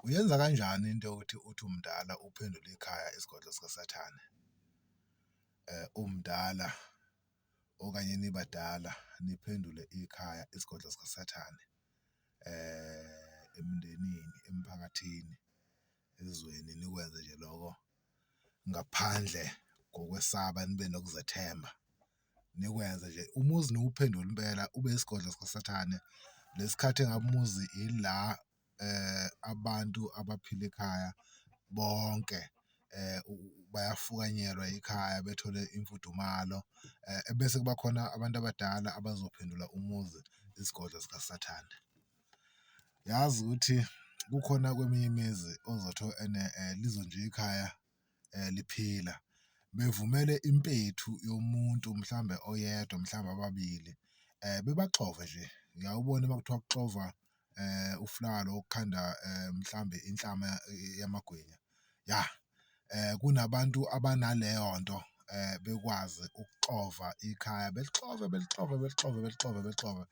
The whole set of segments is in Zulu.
Uyenza kanjani into yokuthi uthi umdala uphendule ikhaya isigodlo sikaSathane? Umdala okanye nibadala niphendule ikhaya isigodlo sikaSathane emndenini, emphakathini, ezweni nikwenze nje loko ngaphandle kokwesaba nibe nokuzethemba. Nikwenze nje umuzi niwuphendule impela ube isigodlo sikaSathane lesi khathi engabe umuzi ila abantu abaphila ekhaya bonke bayafukanyelwa ekhaya bethole imfudumalo ebese kuba khona abantu abadala abazophendula umuzi isigodlo sikaSathane. Yazi ukuthi kukhona kweminye imizi ozothi ene lizwe nje ikhaya liphila bevumele impethu yomuntu mhlawumbe oyedwa mhlawumbe ababili bebaxove nje. Uyaye ubone uma kuthiwa kuxovwa ufulawa lo wokukhanda mhlawumbe inhlama yamagwinya ya. Kunabantu abanaleyo nto bekwazi ukuxova ikhaya belixove belixove belixove belixove belixove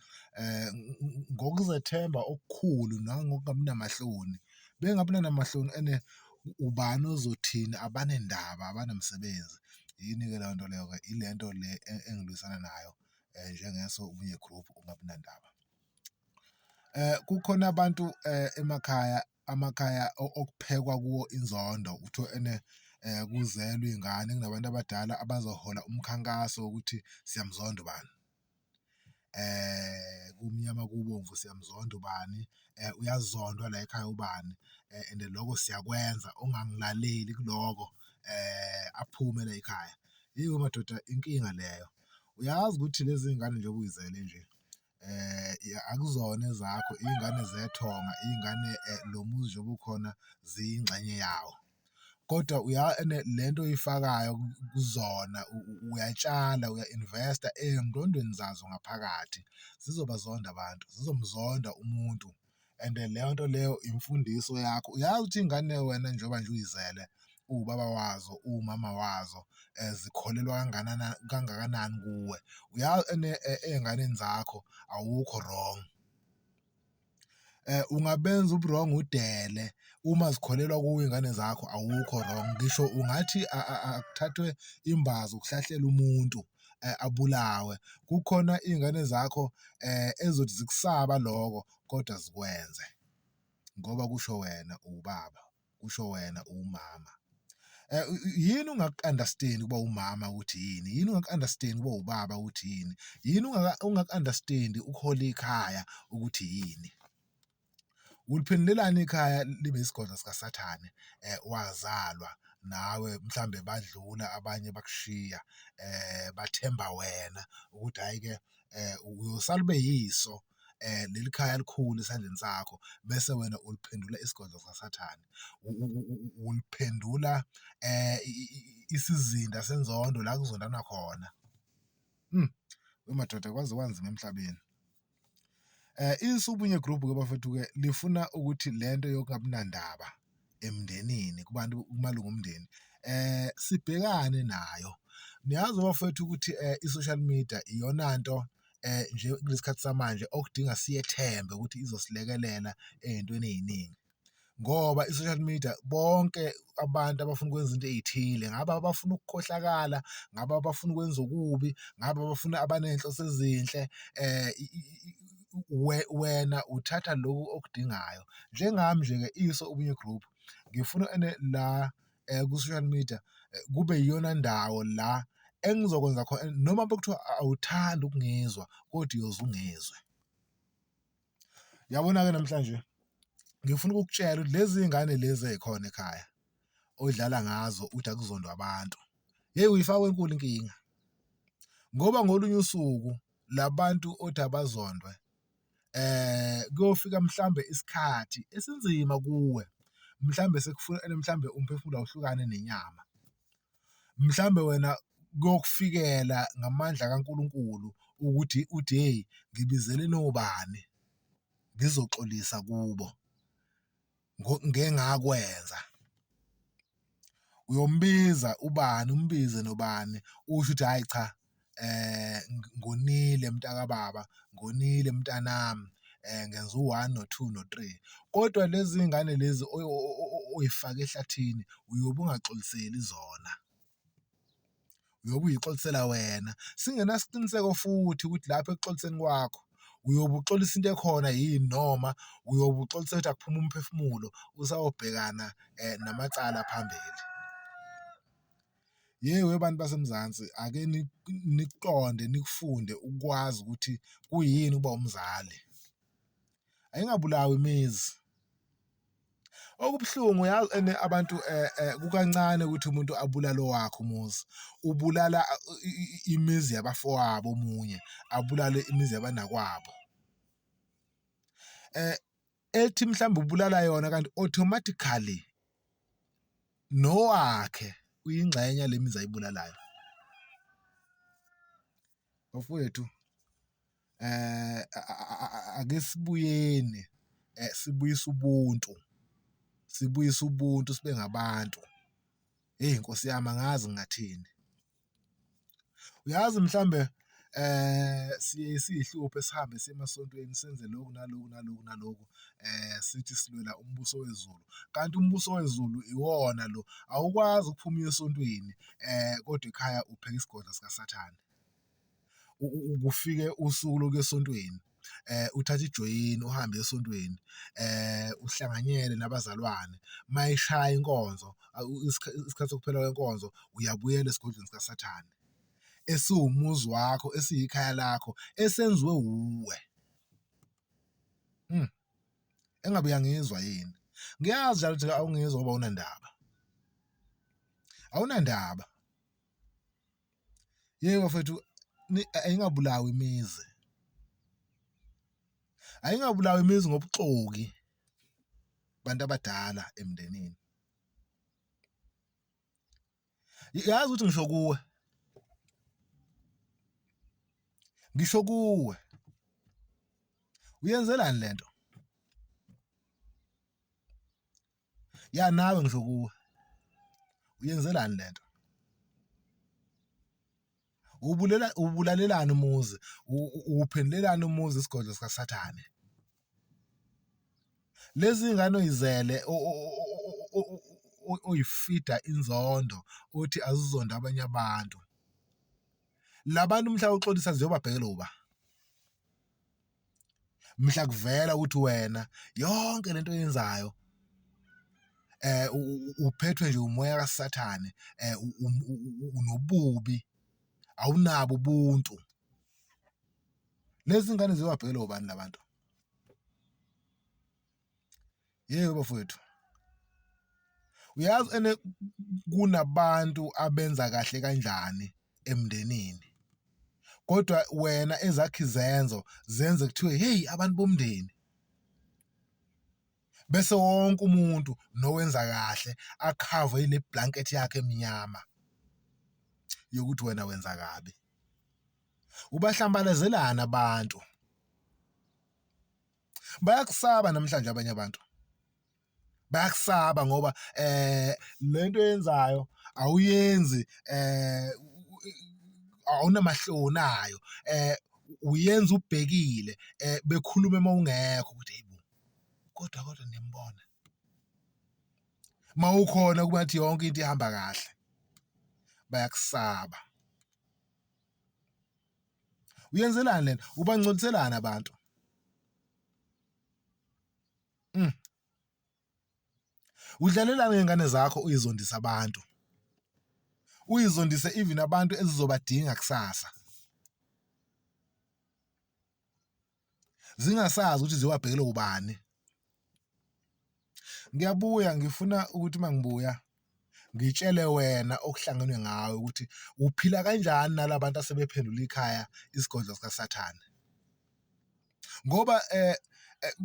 ngokuzethemba okukhulu nangokungabi namahloni, bengabi namahloni ene ubani ozothini abanendaba abanamsebenzi. Yini-ke leyo nto leyo-ke? Ile nto le engilwisana nayo njengeso Ubunye Group, ukungabi nandaba. Kukhona abantu emakhaya amakhaya okuphekwa kuwo inzondo kuthiwa ene kuzelwe iy'ngane kunabantu abadala abazohola umkhankaso wokuthi siyamzonda ubani. Kumnyama kubomvu siyamzonda ubani, uyazondwa layikhaya ubani and loko siyakwenza ongangilaleli kuloko aphume layikhaya. Yeyi we madoda inkinga leyo, uyazi ukuthi lezi y'ngane njengoba uy'zele nje akuzona ezakho iy'ngane zethonga iy'ngane lo muzi njengoba ukhona ziyingxenye yawo. Kodwa ene lento oyifakayo kuzona uyatshala uya-invest-a ey'ngqondweni zazo ngaphakathi zizobazonda abantu, zizomzonda umuntu and leyo nto leyo imfundiso yakho. Uyazi ukuthi iy'ngane wena njengoba nje uy'zele uwubaba wazo, uwumama wazo zikholelwa kangakanani kuwe? Ene ey'nganeni zakho awukho wrong. Ungabenza ubu-wrong udele uma zikholelwa kuwe iy'ngane zakho awukho wrong ngisho ungathi akuthathwe imbazo kuhlahlelwe umuntu abulawe, kukhona iy'ngane zakho ezizothi zikusaba loko kodwa zikwenze ngoba kusho wena uwubaba, kusho wena uwumama. Yini ungaku-understand-i ukuba umama ukuthi yini? Yini ungaku-understand-i ukuba ubaba ukuthi yini? Yini ungaku-understand-i ukuhola ikhaya ukuthi yini? Uliphendulelani ikhaya libe isigodlo sikaSathane wazalwa nawe mhlambe badlula abanye bakushiya bathemba wena ukuthi hhayi-ke uyosala ube yiso leli khaya likhulu esandleni sakho bese wena uliphendula isigodlo sikaSathane. Uliphendula isizinda senzondo la kuzondana khona. We madoda kwaze kwanzima emhlabeni. Isu Ubunye Group-ke bafethu-ke lifuna ukuthi lento yokungabi nandaba emndenini kubantu kumalunga omndeni sibhekane nayo. Niyazi bafethu ukuthi i-social media iyona nto nje kulesi khathi samanje okudinga siyethembe ukuthi izosilekelela ey'ntweni ey'ningi ngoba i-social media bonke abantu abafuna ukwenza into ey'thile ngabe abafuna ukukhohlakala, ngabe abafuna ukwenza okubi, ngabe abafuna abaney'nhloso ezinhle wena uthatha loku okudingayo. Njengami nje-ke iso Ubunye Group ngifuna ene la ku-social media kube yiyona ndawo la engizokwenza khona noma bekuthiwa awuthandi ukungizwa kodwa uyoze ungizwe. Uyabona-ke namhlanje ngifuna ukukutshela ukuthi lezi iy'ngane lezi ey'khona ekhaya odlala ngazo uthi akuzondwa abantu, hheyi uyifaka kwenkulu inkinga ngoba ngolunye usuku la bantu othi abazondwe kuyofika mhlambe isikhathi esinzima kuwe mhlambe sekufuna mhlambe umphefumulo awuhlukane nenyama. Mhlambe wena kuyokufikela ngamandla kaNkulunkulu ukuthi uthi hheyi ngibizele nobani ngizoxolisa kubo ngengakwenza. Uyombiza ubani umbize nobani usho ukuthi hhayi cha ngonile mntakababa, ngonile mntanami. Ngenza u-one no-two no-three, kodwa lezi ngane lezi oy'fake ehlathini uyobe ungaxoliseli zona, uyobe uyixolisela wena. Singenasiqiniseko futhi ukuthi lapho ekuxoliseni kwakho uyobe uxolisa into ekhona yini noma uyobe uxolisa ukuthi akuphume umphefumulo usayobhekana namacala phambili. Yeyi webantu baseMzansi, ake nikuqonde nikufunde ukwazi ukuthi kuyini ukuba umzali. Ayingabulawa imizi. Okubuhlungu uyazi ene abantu kukancane ukuthi umuntu abulale owakhe umuzi, ubulala imizi yabafowabo omunye, abulale imizi yabanakwabo. Ethi mhlawumbe ubulala yona kanti automatically nowakhe uyingxenye yale mizi ayibulalayo. Bafowethu ake sibuyeni sibuyise ubuntu, sibuyise ubuntu sibe ngabantu. Hheyi Nkosi yami, angazi ngingathini. Uyazi mhlambe siye siyihluphe sihambe siye emasontweni senze lokhu naloku naloku naloku sithi silwela umbuso wezulu, kanti umbuso wezulu iwona lo. Awukwazi ukuphuma uye esontweni kodwa ekhaya upheka isigodlo sikasathane. Kufike usuku lokuya esontweni uthathe ijoyini uhambe uye esontweni uhlanganyele nabazalwane, mayishaya inkonzo isikhathi sokuphela kwenkonzo uyabuyela esigodlweni sikasathane esiwumuzi wakho, esiyikhaya lakho, esenziwe wuwe. Engabe uyangizwa yini? Ngiyazi njalo ukuthi awungizwa ngoba awunandaba, awunandaba. Yebo bafethu, ayingabulawa imizi, ayingabulawa imizi ngobuxoki bantu abadala emndenini. Yazi ukuthi ngisho kuwe, ngisho kuwe, uyenzelani lento? Ya nawe ngisho kuwe, uyenzelani lento? Ubulela ubulalelani umuzi, uphendulelani umuzi isigodlo sikaSathane? Lezi ngane oyizele oyifida inzondo uthi azizonde abanye abantu, labantu mhla uxolisa ziyobabhekela uba mhla kuvela ukuthi wena yonke lento oyenzayo uphethwe nje umoya kaSathane, unobubi, awunabo ubuntu. Lezi ngane ziyobabhekela obani labantu? Yebo bafowethu, uyazi ene kunabantu abenza kahle kanjani emndenini, kodwa wena ezakho izenzo zenze kuthiwe hey abantu bomndeni, bese wonke umuntu nowenza kahle akhave ile blanket yakhe emnyama yokuthi wena wenza kabi. Ubahlambalazelana abantu, bayakusaba namhlanje abanye abantu, bayakusaba ngoba lento oyenzayo awuyenzi awunamahloni ayo, uyenza ubhekile bekhuluma uma ungekho ukuthi hayibo kodwa kodwa niyambona. Uma ukhona kuba ngathi yonke into ihamba kahle, bayakusaba. Uyenzelani lena? Ubangcoliselani abantu? Udlalelani ngey'ngane zakho uyizondise abantu, uyizondise even abantu ezizobadinga kusasa, zingasazi ukuthi ziyowabhekela ubani. Ngiyabuya ngifuna ukuthi uma ngibuya ngitshele wena okuhlangenwe ngawe ukuthi uphila kanjani nalabantu asebephendula ikhaya isigodlo sikaSathane, ngoba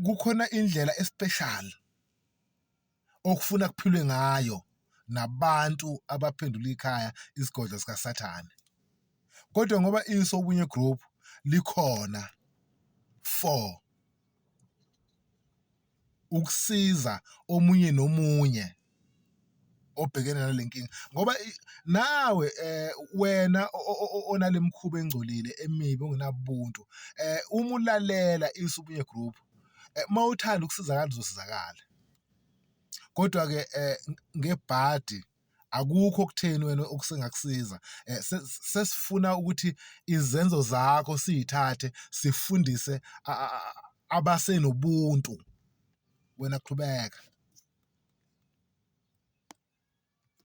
kukhona indlela especial okufuna kuphilwe ngayo nabantu abaphendula ikhaya isigodlo sikaSathane. Kodwa ngoba iSobunye Group likhona for ukusiza omunye nomunye obhekene nale nkinga, ngoba nawe wena onale mikhuba engcolile emibi ongenabuntu, uma ulalela iSobunye Group Uma uthanda ukusizakala uzosizakala. Kodwa-ke ngebhadi akukho okutheni wena okusengakusiza, sesifuna ukuthi izenzo zakho siy'thathe sifundise abasenobuntu. Wena qhubeka.